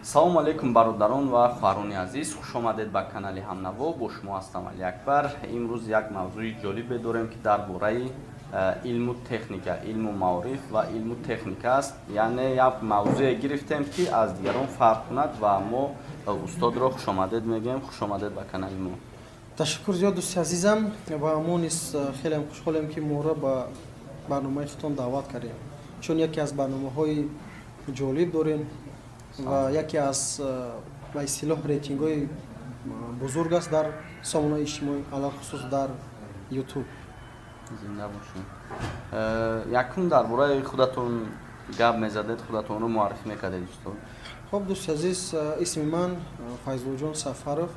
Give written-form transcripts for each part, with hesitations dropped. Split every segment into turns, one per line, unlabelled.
Салому алейкум, бародарон ва хоҳарони азиз, хушомадед ба канали Ҳамнаво. Бо шумо ҳастам Алиакбар. Имрӯз як мавзӯи ҷолибе дорем, ки дар бораи илму техника, илму маориф ва илму техника аст. Яъне як мавзӯе гирифтем, ки аз дигарон фарқ кунад, ва мо устодро хушомадед мегӯем. Хушомадед ба канали мо.
Ташаккур зиёд, дӯсти азизам, ва мо низ хелеам хушҳолем, ки моро ба барномаи худтон даъват кардем, чун яке аз барномаҳои ҷолиб дорем ва яке аз ба истилоҳ рейтингҳои бузург аст дар сомонаи иҷтимоӣ, алалхусус дар Ютуб.
Зинда бошед. Якум дар бораи худатон гап мезадед, худатонро муаррифӣ мекардед, устод.
Хуб, дӯсти азиз, исми ман Файзуллоҷон Сафаров,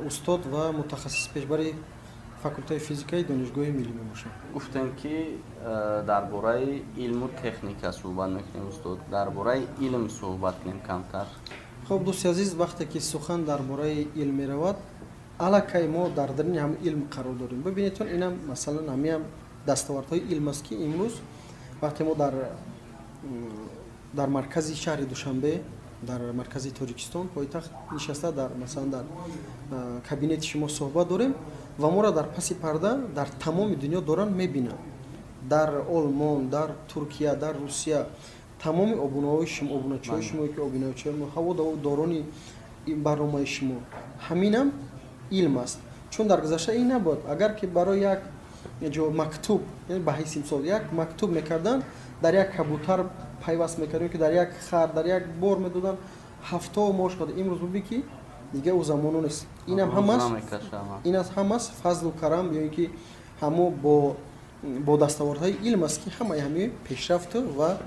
устод ва мутахассис пешбари факултаи физикаи Донишгоҳи миллӣ мебошам.
Гуфтем, ки дар бораи илму техника суҳбат мекунем. Устод, дар бораи илм суҳбат кунем камтар.
Хуб, дӯсти азиз, вақте ки сухан дар бораи илм меравад, аллакай мо дар даруни ҳамин илм қарор дорем. Бибинедтон, инам, масалан, ҳамиам дастовардҳои илм аст, ки имрӯз вақте мо дар маркази шаҳри Душанбе, дар маркази Тоҷикистон, пойтахт нишаста, дар, масалан, дар кабинети шумо суҳбат дорем ва моро дар паси парда дар тамоми дунё доранд мебинанд: дар Олмон, дар Туркия, дар Русия. Тамоми обунаҳои шумо, обуначиҳои шумо, ки обуначиҳои мо, ҳаводорони барномаи шумо, ҳаминам илм аст, чун дар гузашта ин набуд. Агар ки барои як ҷо мактуб, ба ҳайси мисол, як мактуб мекарданд, дар як кабутар пайваст мекардем, ки дар як хар, дар як бор медоданд, ҳафтао мош қад. Имрӯз бубин, ки дигар ӯ замоно нест. Инам ҳамас, ин аз ҳамас фазлу карам ё ин ки ҳамо бо дастовардҳои илм аст, ки ҳамаи ҳамин пешрафту ва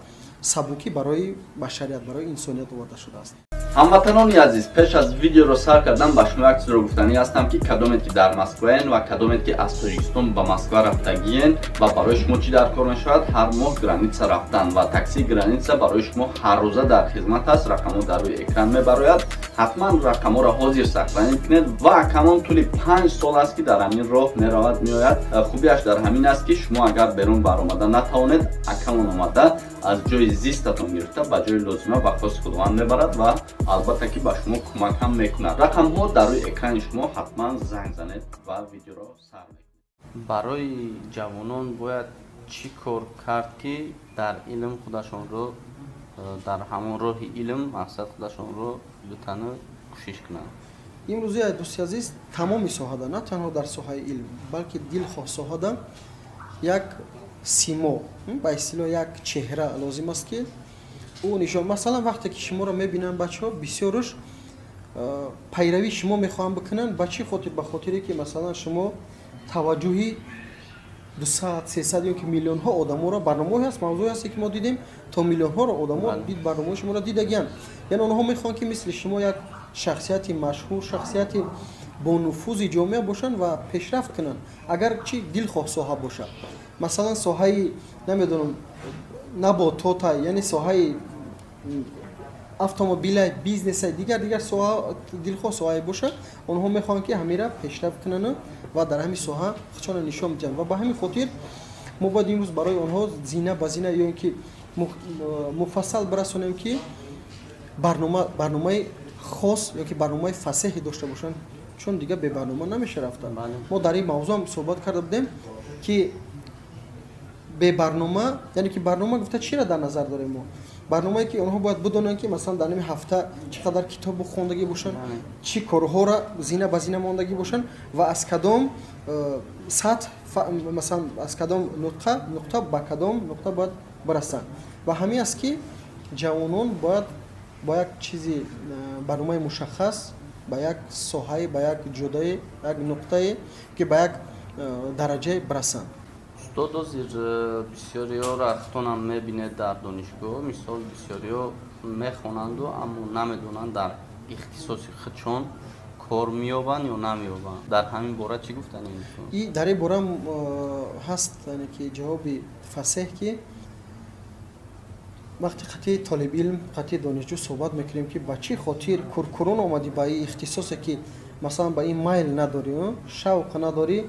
сабукӣ барои башарият, барои инсоният оварда шудааст.
Ҳамватанони азиз, пеш аз видеоро сар кардан ба шумо як чизро гуфтанӣ ҳастам, ки кадомед ки дар Москваен ва кадомед ки аз Тоҷикистон ба Москва рафтагиен ва барои шумо чӣ дар кор мешавад ҳар моҳ граница рафтан, ва такси граница барои шумо ҳаррӯза дар хизмат аст. Рақамҳо дар рӯи экран мебарояд, ҳатман рақамҳоро ҳозир сохранить кунед. Ва акамон тӯли 5 сол аст, ки дар ҳамин роҳ меравад, меояд. Хубиаш дар ҳамин аст, ки шумо агар берун баромада натавонед, акамон омада аз ҷои зистатон гирифта ба ҷои лозима ба хости Худованд мебарад ва албатта ки ба шумо кӯмак ҳам мекунад. Рақамҳо дар рӯи экрани шумо, ҳатман занг занед ва видеоро сар мекунед. Барои ҷавонон бояд чӣ кор кард, ки дар илм худашонро, дар ҳамон роҳи илм, мақсад худашонро лутану кӯшиш кунанд?
Имрӯзи, дӯсти азиз, тамоми соҳада, на танҳо дар соҳаи илм, балки дилхоҳ соҳада як симо, ба истилоҳ як чеҳра лозим аст, ки ӯ нишон, масалан, вақте ки шуморо мебинанд, бачаҳо бисёрш пайравии шумо мехоҳанд бикунанд. Ба чӣ хотир? Ба хотире ки, масалан, шумо таваҷҷӯҳи 200, 300 ё ки миллионҳо одаморо, барномаҳое ҳаст, мавзӯе ҳасте, ки мо дидем, то миллионҳоро одамо барномаҳои шуморо дидагианд. Яъне онҳо мехоҳанд, ки мисли шумо як шахсияти машҳур, шахсияти бонуфузи ҷомеа бошанд ва пешрафт кунанд, агар чи дилхоҳ соҳа бошад, масалан, соҳаи, намедонам, наботота, яъне соҳаи автомобила, бизнеса, дигар дигар соҳа, дилхоҳ соҳае бошад, онҳо мехоҳанд, ки ҳамира пешрафт кунанд ва дар ҳамин соҳа худшонро нишон бидиҳанд. Ва ба ҳамин хотир мо бояд имрӯз барои онҳо зина ба зина ё ин ки муфассал бирасонем, ки барнома, барномаи хос ё ки барномаи фасеҳе дошта бошанд, чун дигар бебарнома намеша рафта. Мо дар ин мавзӯъ суҳбат карда будем, ки бебарнома, яъне ки барнома гуфта чиро дар назар дорем мо? Барномае, ки онҳо бояд бидонанд, ки, масалан, дар ними ҳафта чӣ қадар китобу хондагӣ бошанд, чӣ корҳоро зина ба зина мондагӣ бошанд ва аз кадом сатҳ, масалан, аз кадом нуқта ба кадом нуқта бояд бирасанд. Ва ҳамин аст, ки ҷавонон бояд бо як чизи барномаи мушаххас ба як соҳае, ба як ҷодае, як нуқтае, ки ба як дараҷае бирасанд.
Устод, ҳозир бисёриҳоро худтонам мебинед дар донишгоҳ, мисол, бисёриҳо мехонанду, аммо намедонанд, дар ихтисоси худшон кор меёбанд ё намеёбанд. Дар ҳамин бора чӣ гуфтанӣ?
И дар ин бора ҳаст, яъне ки ҷавоби фасеҳ, ки вақте қатъи толибилм, қатъи донишҷӯ суҳбат мекунем, ки ба чӣ хотир куркурон омадӣ ба ин ихтисосе, ки, масалан, ба ин майл надорӣ, шавқ надорӣ,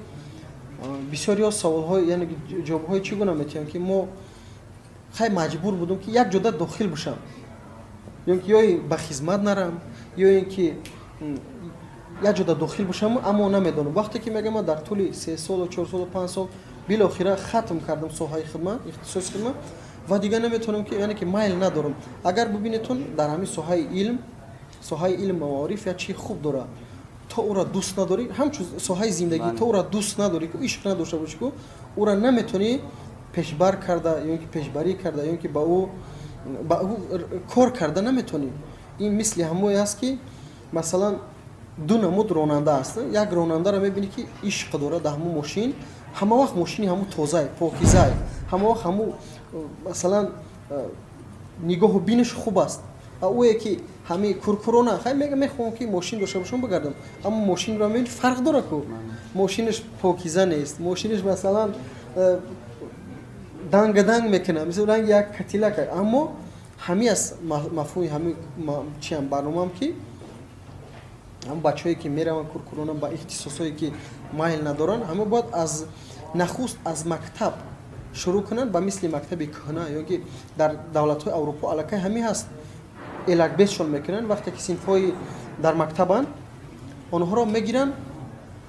бисёриҳо саволҳои, яъне ҷавобҳои чӣ гуна метиҳанд, ки мо хай маҷбур будем, ки як ҷода дохил бошам. Ё ин ки ё ба хизмат нарам, ё ин ки як ҷода дохил бошам, аммо намедонам. Вақте ки мегам, ман дар тӯли 3 солу, 4 солу, 5 сол билохира хатм кардам соҳаи хидмат, ихтисоси хидмат, ва дигар наметавонам ки, яъне ки майл надорам. Агар бибинедтон, дар ҳамин соҳаи илм, соҳаи илм, маориф як чии хуб дорад: то ӯра дӯст надорӣ, ҳамчун соҳаи зиндагӣ, то ӯра дӯст надорӣ ку, ишқ надошта бошӣ ку, ӯра наметавонӣ пешбар карда ё ин ки пешбарӣ карда, ё ин ки ба ӯ кор карда наметавонӣ. Ин мисли ҳамое аст, ки масалан ду намуд ронанда аст. Як ронандаро мебинӣ, ки ишқ дорад дар ҳамун мошин, ҳама вақт мошини ҳамун тозае, покизае, ҳама вақт ҳамун, масалан, нигоҳу биниш хуб аст. А ӯе ки ҳамин куркурона хай мега, мехоҳам ки мошин дошта бошам, бигардам, аммо мошинро мебини, фарқ дора ку, мошинаш покиза нест, мошинаш, масалан, дангаданг мекунад, мисол ранги як катилак. Аммо ҳамин аст мафҳуми ҳамин чиам барномаам, ки ҳамн бачаҳое ки мераванд куркурона ба ихтисосҳое ки майл надоранд, ҳама бояд аз нахуст аз мактаб шурӯъ кунанд, ба мисли мактаби кӯҳна, ё ки дар давлатҳои Аврупо аллакай ҳамин ҳаст, элакбезшон мекунанд. Вақте ки синфҳои дар мактабанд, онҳоро мегиранд,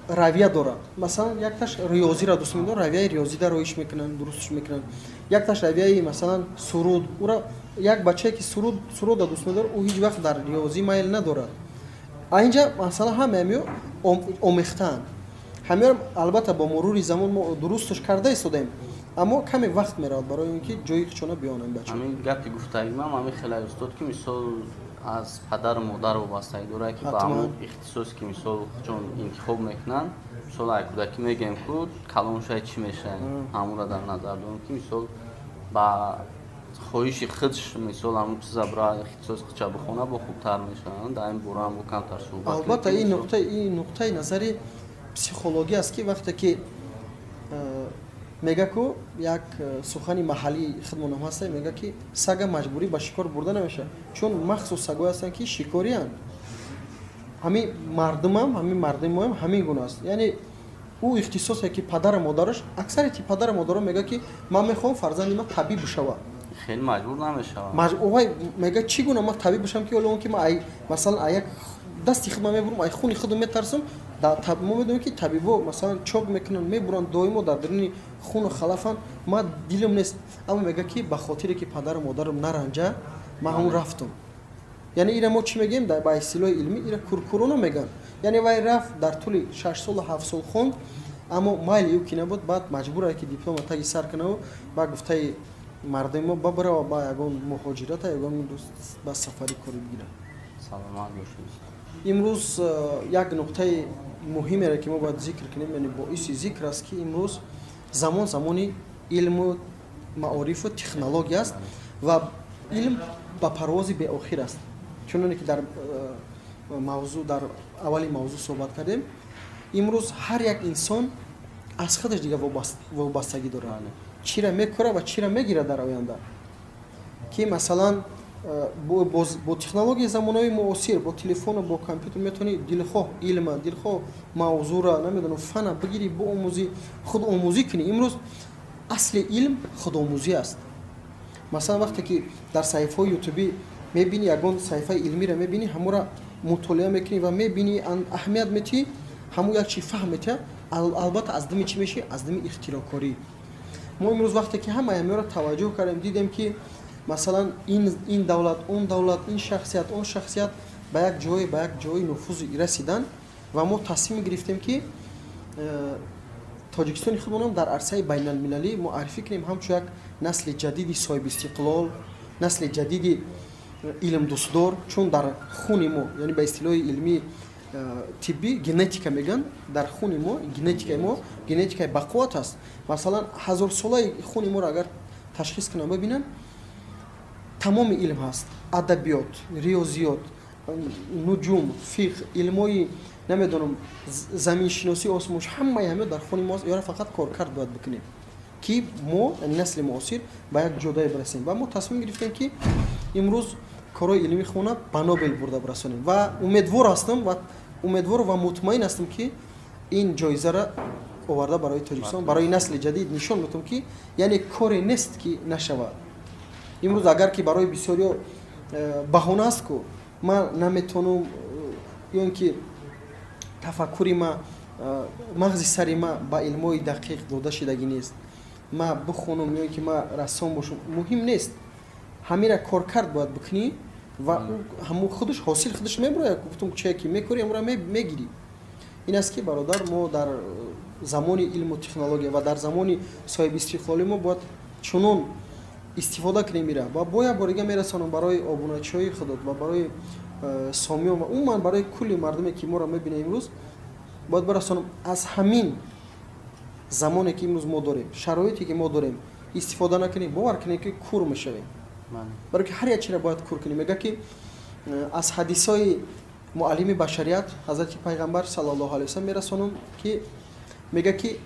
равия дорад. Масалан, якташ риёзиро дӯст медорад, равияи риёзида роиш мекунанд, дурустш мекунанд. Якташ равияи, масалан, суруд. Ура як бачае ки суруда дӯст медорад, ӯ ҳеҷ вақт дар риёзӣ майл надорад. А инҷа, масалан, ҳама ҳамиё омехтаанд. Ҳамиёро, албатта, бо мурури замон мо дурустш карда истодаем, аммо каме вақт меравад барои он ки ҷои худшона биёнанд бача.
Ҳамин гапи гуфтагимам ҳамин хеле, устод, ки мисол аз падару модар вобастагӣ дорад, ки ба ҳамон ихтисос, ки мисол чун интихоб мекунанд. Мисол, ай кӯдакӣ мегӯем ку, калон шай чӣ мешавад, ҳамонро дар назар дорем, ки мисол ба хоҳиши худш, мисол, ҳамон чиза бира, ихтисоси худша бихона, бо хубтар мешавад. Дар ин бора ҳам бо камтар суҳбат.
Албатта, ин нуқтаи назари психологӣ аст, ки вақте ки мега ку, як сухани маҳаллии худмонам ҳаста, мега ки сага маҷбурӣ ба шикор бурда намешавад, чун махсус сагое ҳастанд, ки шикориянд. Ҳамин мардумам, ҳамин мардуми моам ҳамин гуна аст. Яъне ӯ ихтисосе ки падару модараш, аксарияти падару модаро мега ки ман мехоҳам фарзанди ман табиб бишавад.
Хеле маҷбур намешавад.
Вай мега, чӣ гуна ман табиб бишавам, ки ҳоло он ки ман, масалан, як дасти худ ман мебурам, ай хуни худам метарсам. Мо медонем, ки табибо, масалан, чок мекунанд, мебуранд, доимо дар даруни хуну халафанд. Ман дилам нест, аммо мега ки ба хотире ки падару модарам наранҷа, ман ҳамун рафтам. Яъне ира мо чӣ мегӯем ба истилоҳи илмӣ? Ира куркурона мегӯянд. Яъне вай рафт, дар тӯли 6 солу 7 сол хонд, аммо майли ӯ ки набуд. Баъд маҷбур ки диплома таги сар кунаву ба гуфтаи мардуми мо бабарава, ба ягон муҳоҷирата, ягон ба сафари корӣ бигирад.
Саломат бошед.
Имрӯз як нуқтаи муҳимере ки мо бояд зикр кунем, яъне боиси зикр аст, ки имрӯз замон замони илму маорифу технология аст ва илм ба парвози беохир аст. Чуноне ки дар мавзӯъ, дар аввали мавзӯъ суҳбат кардем, имрӯз ҳар як инсон аз худаш дига вобастагӣ дорад, чира мекора ва чира мегирад дар оянда, ки масалан бо технологияи замонави муосир, бо телефону бо компютер метавонӣ дилхоҳ илма, дилхоҳ мавзӯъра, намедонам, фана бигирӣ, боомӯзӣ, худомӯзӣ кунӣ. Имрӯз асли илм худомӯзӣ аст. Масалан, вақте ки дар саҳифаҳои ютубӣ мебинӣ, ягон саҳифаи илмиро мебинӣ, ҳамонро мутолиа мекунӣ ва мебинӣ, аҳамият метиҳӣ, ҳамон як чи фаҳм метиҳад. Албатта, аз дими чӣ мешӣ? Аз дими ихтироъкорӣ. Мо имрӯз вақте ки ҳамаи ҳамиёро таваҷҷӯҳ кардем, дидем, ки масалан ин давлат, он давлат, ин шахсият, он шахсият ба як ҷои нуфузи расиданд ва мо тасмим гирифтем, ки Тоҷикистони худмонам дар арсаи байналмилалӣ муаррифӣ кунем ҳамчун як насли ҷадиди соҳибистиқлол, насли ҷадиди илмдӯстдор. Чун дар хуни мо, яъне ба истилоҳи илмии тиббӣ генетика мегӯянд, дар хуни мо, генетикаи мо генетикаи бақувват аст. Масалан, ҳазорсолаи хуни моро агар ташхис кунанд, бибинанд, тамоми илм ҳаст: адабиёт, риёзиёт, нуҷум, фиқҳ, илмҳои, намедонам, заминшиносӣ, осмонш, ҳамаи ҳамиё дар хуни мо аст. Ёра фақат коркард бояд бикунем, ки мо, насли муосир, ба як ҷодае бирасем. Ва мо тасмим гирифтем, ки имрӯз корҳои илмии хона ба Нобел бурда бирасонем ва умедвор ҳастам ва умедвор ва мутмаин ҳастам, ки ин ҷоизаро оварда барои Тоҷикистон, барои насли ҷадид нишон медиҳам, ки яъне коре нест, ки нашавад. Имрӯз агар ки барои бисёриё Баҳона аст ку, ман наметонам ё ин ки тафаккури ма, мағзи сари ма ба илмҳои дақиқ дода шидагӣ нест, ма бихонам ё ин ки ма рассом бошам, муҳим нест. Ҳамира коркард бояд бикунӣ ва ҳамун худаш ҳосил худаш мебурояд. Гуфтум, чие ки мекорӣ, ҳамура мегирӣ. Ин аст ки, бародар, мо дар замони илму технология ва дар замони соҳибистиқлолӣ мо бояд чунон истифода кунем ира. Ва бо як бор дига мерасонам барои обуначиҳои худот ва барои сомиён ва умуман барои кулли мардуме, ки моро мебинад имрӯз, бояд барасонам: аз ҳамин замоне, ки имрӯз мо дорем, шароите, ки мо дорем, истифода накунем, бовар кунем, ки кур мешавем, барои ки ҳар як чиро бояд кур кунем. Мега, ки аз ҳадисҳои муаллими башарият, ҳазрати Пайғамбар саллаллоҳу алайҳи васаллам, мерасонам, ки мега, ки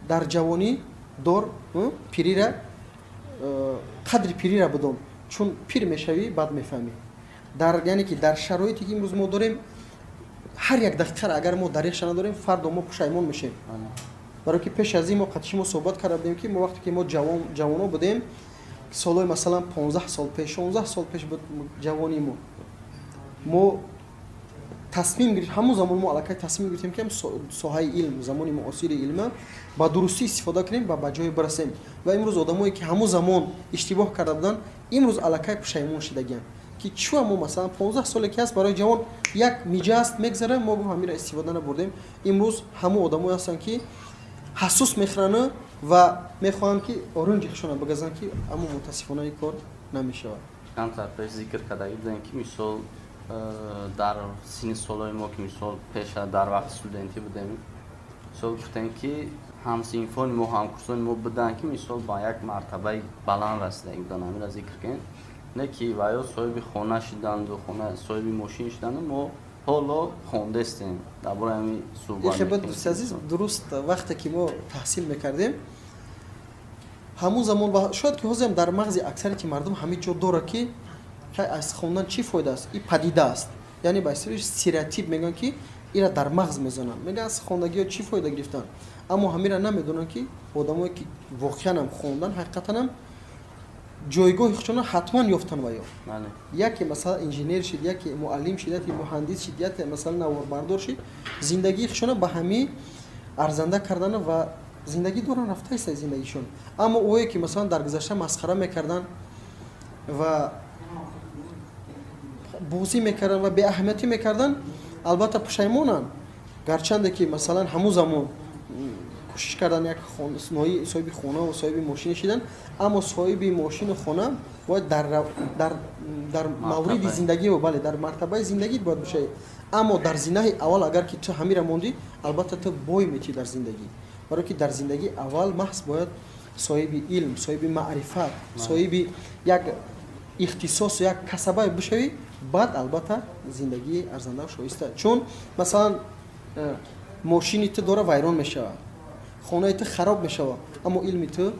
дар ҷавонӣ дор пирира, қадри пирира бидон, чун пир мешавӣ, баъд мефаҳмӣ. Дар, яъне ки, дар шароите, ки имрӯз мо дорем, ҳар як дақиқаро агар мо дареғша надорем, фардо мо пушаймон мешем. Барое ки пеш аз ин мо қатиши мо суҳбат карда будем, ки мо вақте ки мо ҷавоно будем, солҳои масалан 15 сол пеш, 16 сол пеш буд ҷавонии мо, мо тасмим гирифт, ҳамон замон мо аллакай тасмим гирифтем, ки соҳаи илм, замони муосири илма ба дурустӣ истифода кунем ва ба ҷое бирасем. Ва имрӯз одамое, ки ҳамон замон иштибоҳ карда буданд, имрӯз аллакай пушаймон шидагианд, ки чӯ мо масалан 15 соле, ки ҳаст барои ҷавон як миҷа аст, мегзара, мо гуфт ҳамира истифода набурдем. Имрӯз ҳамон одамое ҳастанд, ки ҳассус мехӯранд ва мехоҳанд, ки оринҷи худшона бигазанд, ки аммо мутаассифона ин кор намешавад.
Камтар пеш зикр кардагӣ будем, ки мисол дар синни солҳои мо, ки мисол пеша дар вақти студентӣ будем, мисол гуфтем, ки ҳамсинфони мо, ҳамкурсони мо буданд, ки мисол ба як мартабаи баланд расидаги буданд. Ҳамира зикр кунем, не ки ва ё соҳиби хона шиданду, хона, соҳиби мошин шиданду, мо ҳоло хондестем. Дар бораи ҳамин суҳбат.
Дӯсти азиз, дуруст, вақте ки мо таҳсил мекардем ҳамун замон ва шояд ки ҳозирам дар мағзи аксарияти мардум ҳамин ҷо дорад, ки аз хондан чӣ фоида аст, ин падида аст, яъне ба истилоҳи стереотип мегӯянд, ки ира дар мағз мезананд, мегӯянд, аз хондагиҳо чӣ фоида гирифтан. Аммо ҳамира намедонанд, ки одамое, ки воқеанам хондан, ҳақиқатанам ҷойгоҳи худшона ҳатман ёфтан. Ва ё яке масалан инженер шид, яке муаллим шид, яке муҳандис шид, яке масалан наворбардор шид, зиндагии худшона ба ҳамин арзанда кардана ва зиндагӣ доран, рафтаиста зиндагишон. Аммо ое, ки масалан дар гузашта масхара мекарданд ва бозӣ мекарданд ва беаҳамиятӣ мекарданд, албатта пушаймонанд, гарчанде ки масалан ҳамун замон кӯшиш кардан, як соҳиби хона ва соҳиби мошине шидан. Аммо соҳиби мошину хона бояд дар мавриди зиндагӣ, бале, дар мартабаи зиндагӣ бояд бошад. Аммо дар зинаи аввал агар ки ту ҳамира мондӣ, албатта ту бой метӣ дар зиндагӣ, барое ки дар зиндагӣ аввал маҳз бояд соҳиби илм, соҳиби маърифат, соҳиби як ихтисосу як касабае бишавӣ, баъд албатта зиндагии арзандаву шоиста. Чун масалан мошини ту дора вайрон мешавад, хонаи ту хароб мешавад, аммо илми ту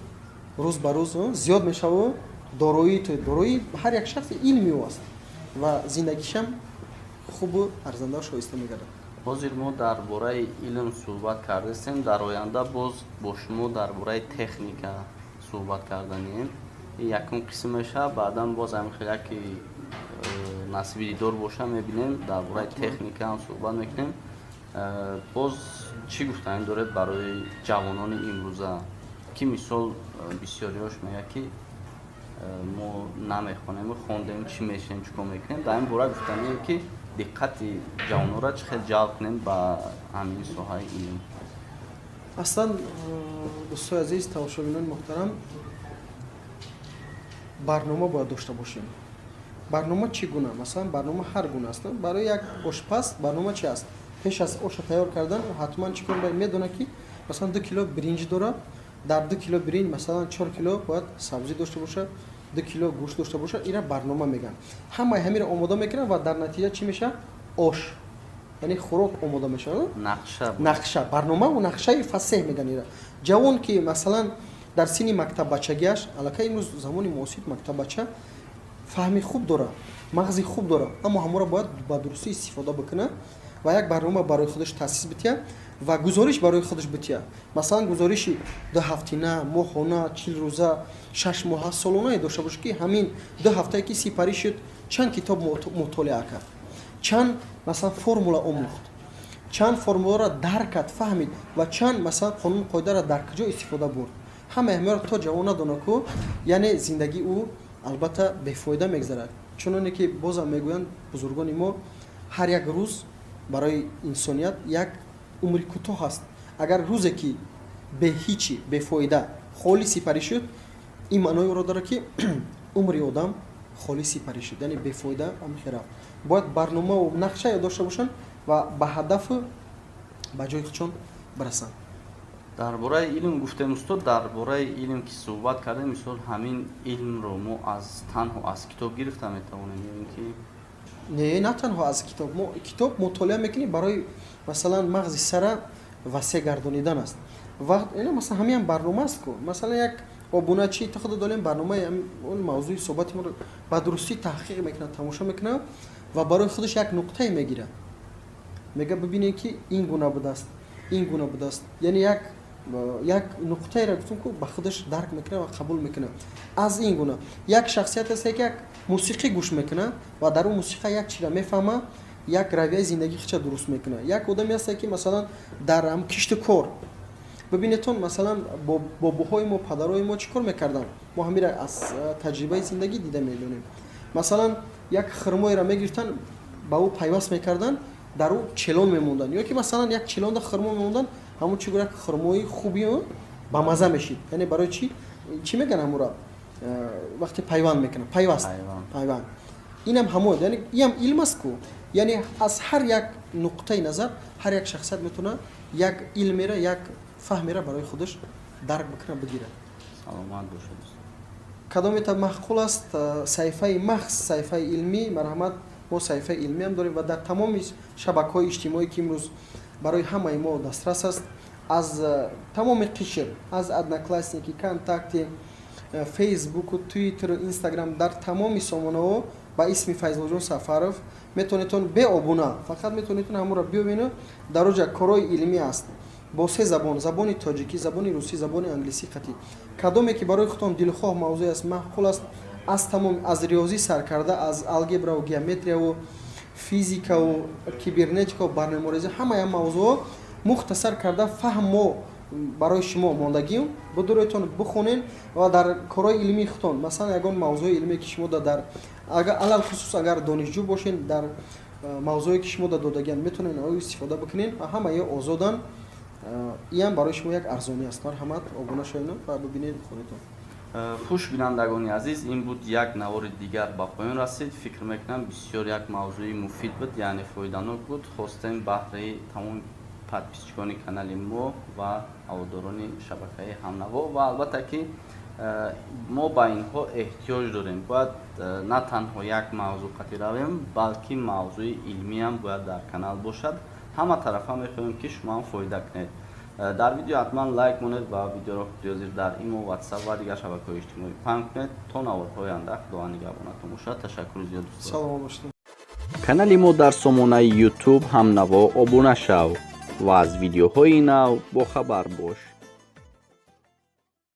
рӯз ба рӯз зиёд мешавад. Дороии ту, дороии ҳар як шахс илми ӯ аст ва зиндагишам хубу арзандаву шоиста мегардад.
Ҳозир мо дар бораи илм суҳбат кардастем, дар оянда боз бо шумо дар бораи техника суҳбат карданием. Ин якум қисм мешавад, баъдан боз ҳамин хел ки насиби дидор боша, мебинем, дар бораи техника ҳам суҳбат мекунем. Боз чӣ гуфтанӣ доред барои ҷавонони имрӯза, ки мисол бисёриҳош мегӯяд, ки мо намехонем, хондем чӣ мешавем, чӣ кор мекунем? Дар ин бора гуфтанием, ки диққати ҷавононро чӣ хел ҷалб кунем ба ҳамин соҳаи илм?
Аслан, дӯстои азиз, тамошобинони муҳтарам, барнома бояд дошта бошем. Барнома чӣ гуна? Масалан, барнома ҳар гуна аст. Барои як ошпаз барнома чи аст? Пеш аз оша тайёр кардан ҳатман чӣ кор медонад, ки масалан 2 кило биринҷ дорад, дар 2 кило биринҷ масалан 4 кило бояд сабзӣ дошта бошад, 2 кило гӯшт дошта бошад. Ира барнома мегӯянд. Ҳамаи ҳамиро омода мекунад ва дар натиҷа чӣ мешавад? Ош, яъне хӯрок омода мешавад. Нақша, барномаву нақшаи фасеҳ мегӯянд ира. Ҷавон, ки масалан дар синни мактаббачагиаш, аллакай имрӯз замони муосир, мактаббача фаҳми хуб дорад, мағзи хуб дорад, аммо ҳамонро бояд ба дурустӣ истифода бикунад. Ва як барнома барои худаш таъсис бития ва гузориш барои худаш бития. Масалан, гузориши 2 ҳафтина, моҳона, 40 рӯза, 6 моҳа, солонае дошта бошад, ки ҳамин 2 ҳафтае ки сипарӣ шуд, чанд китоб мутолиа кард, чанд, масалан, формула омӯхт, чанд формуларо дарк кард, фаҳмид ва чанд, масалан, қонун қоидаро дар куҷо истифода бурд. Ҳамаи ҳамаро то ҷавон надона ку, яъне зиндагии ӯ албатта бефоида мегзарад. Чуноне ки бозам мегӯянд бузургони мо, ҳар як рӯз барои инсоният як умри кӯтоҳ аст. Агар рӯзе ки беҳичи, бефоида, холӣ сипарӣ шуд, ин маънои ӯро дорад, ки умри одам холӣ сипарӣ шуд, яъне бефоида ҳамихе рафт. Бояд барномаву нақшае дошта бошанд ва ба ҳадафу ба ҷои худшон бирасанд.
Дар бораи илм гуфтем, устод. Дар бораи илм ки суҳбат кардем, мисол, ҳамин илмро мо аз танҳо аз китоб гирифта метавонем ё ин ки?
Не, на танҳо аз китоб. Мо китоб мутолиа мекунем барои, масалан, мағзи сара васеъ гардонидан аст. Вақт ина, масалан, ҳамин барнома аст ку. Масалан, як обуначи то худо долем барномаи он мавзӯи суҳбати моро ба дурустӣ таҳқиқ мекунад, тамошо мекунад ва барои худаш як нуқтае мегирад. Мега: «Бибинед, ки ин гуна будааст, ин гуна будааст». Яъне як нуқтаеро гуфтум ку, ба худаш дарк мекунад ва қабул мекунад. Аз ин гуна як шахсият аст, ки як мусиқӣ гӯш мекунад ва дар он мусиқа як чиро мефаҳмад, як равияи зиндагии худша дуруст мекунад. Як одаме ҳаст, ки, масалан, дар кишту кор. Бибинедтон, масалан, бобоҳои мо, падарои мо чӣ кор мекарданд? Мо ҳамира аз таҷрибаи зиндагӣ дида медонем. Масалан, як хурмоеро мегирифтанд, ба ӯ пайваст мекарданд, дар ӯ челон мемонданд ё ки, масалан, як челонда хурмо мемонданд. Ҳамон чӣ гуна як хурмои хуби ба маза мешид. Яъне барои чӣ? Чӣ мегӯянд ҳамура, вақте пайванд мекунанд, пайваст, пайванд. Инам ҳамо, яъне иам илм аст ку. Яъне аз ҳар як нуқтаи назар ҳар як шахсият метавонад як илмера, як фаҳмера барои худаш дарк бикунад, бигирад.
Саломат бошед.
Кадомета маъқул аст, саҳифаи махс, саҳифаи илмӣ, марҳамат. Мо саҳифаи илмиам дорем ва дар тамоми шабакаҳои иҷтимоӣ, ки имрӯз барои ҳамаи мо дастрас аст, аз тамоми қишр, аз Одноклассники, Контакте, Фейсбуку, Твиттеру, Инстаграм, дар тамоми сомонаҳо ба исми Файзуллоҷон Сафаров метавонедтон беобуна, фақат метавонедтон ҳамонро биёбену дар оҷа корҳои илмӣ аст бо се забон: забони тоҷикӣ, забони русӣ, забони англисӣ. Қатъӣ кадоме ки барои худтон дилхоҳ мавзӯе аст, маъқул аст, аз тамом, аз риёзӣ сар карда, аз алгебраву геометрияву физикаву кибернетикаву барномарезӣ, ҳамаи ҳам мавзӯъҳо мухтасар карда фаҳм мо барои шумо мондагием. Бидуроятон, бихонен ва дар корҳои илмии худтон, масалан, ягон мавзӯи илмие ки шумо дар, алалхусус агар донишҷӯ бошен, дар мавзӯе ки шумо додагиан, метавонед ӯ истифода бикунед ва ҳамаи озоданд. Иам барои шумо як арзонӣ аст. Марҳамат, обуна шавед ва бибинед, хонедтон.
Хуш, бинандагони азиз, ин буд як навори дигар, ба поён расид. Фикр мекунам, бисёр як мавзӯи муфид буд, яъне фоиданок буд. Хостем баҳри тамоми подписчикони канали мо ва ҳаводорони шабакаи Ҳамнаво ва албатта ки мо ба инҳо эҳтиёҷ дорем. Бояд на танҳо як мавзӯъ қатӣ равем, балки мавзӯи илмиам бояд дар канал бошад. Ҳама тарафа мехоҳем, ки шумоам фоида кунед. Дар видео ҳатман лайк монед ва видеоро ҳозир дар имо, Ватсап ва дигар шабакаҳои иҷтимоӣ паҳн кунед. То наворҳои оянда Худованд нигаҳбонатон бошад. Ташаккури зиёд, дӯстон.
Саломат бошед.
Канали мо дар сомонаи Ютуб «Ҳамнаво» обуна шав ва аз видеоҳои нав бохабар бош.